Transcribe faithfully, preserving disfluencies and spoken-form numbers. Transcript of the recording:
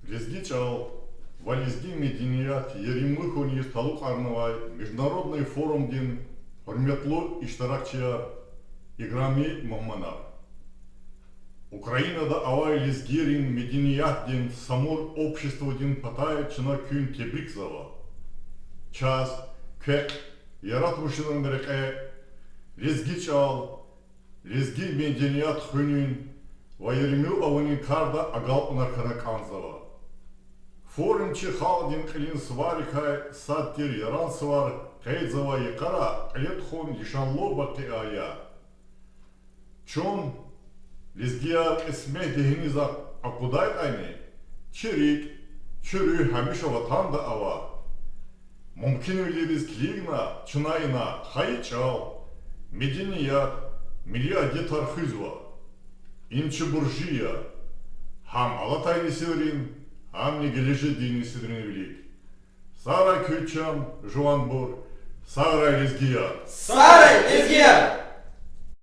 Лезги чӀал ва лезги меденият еримлу хьуниз талукьарнавай международный форумдин гьуьрметлу иштиракчияр, играми мугьманар! Украинада авай лезгийрин медениятдин Самур обществодин патай чна куьн тебрикзава. Чаз, квехъ, яратмишунрин рекье лезги чӀал, лезги меденият хуьнин ва еримлу авунин карда агалкьунар хьана кӀанзава. Форум чи халкьдин кьилин суварикай сад тир Яран сувар къейдзавай йикъара кьиле тухун лишанлу вакъиа я. Чун, лезгияр, кьисметди гьиниз акъудайтӀани, чи рикӀ, чи руьгь гьамиша ватанда ава. Мумкинвилериз килигна чна ина хайи чӀал, меденият, милли адетар хуьзва. Им чи буржи я, гьам алатай несилрин, гьамни гележегдин несилрин вилик. Сагърай куь чан жуванбур, сагърай лезгияр! Сагърай лезгияр!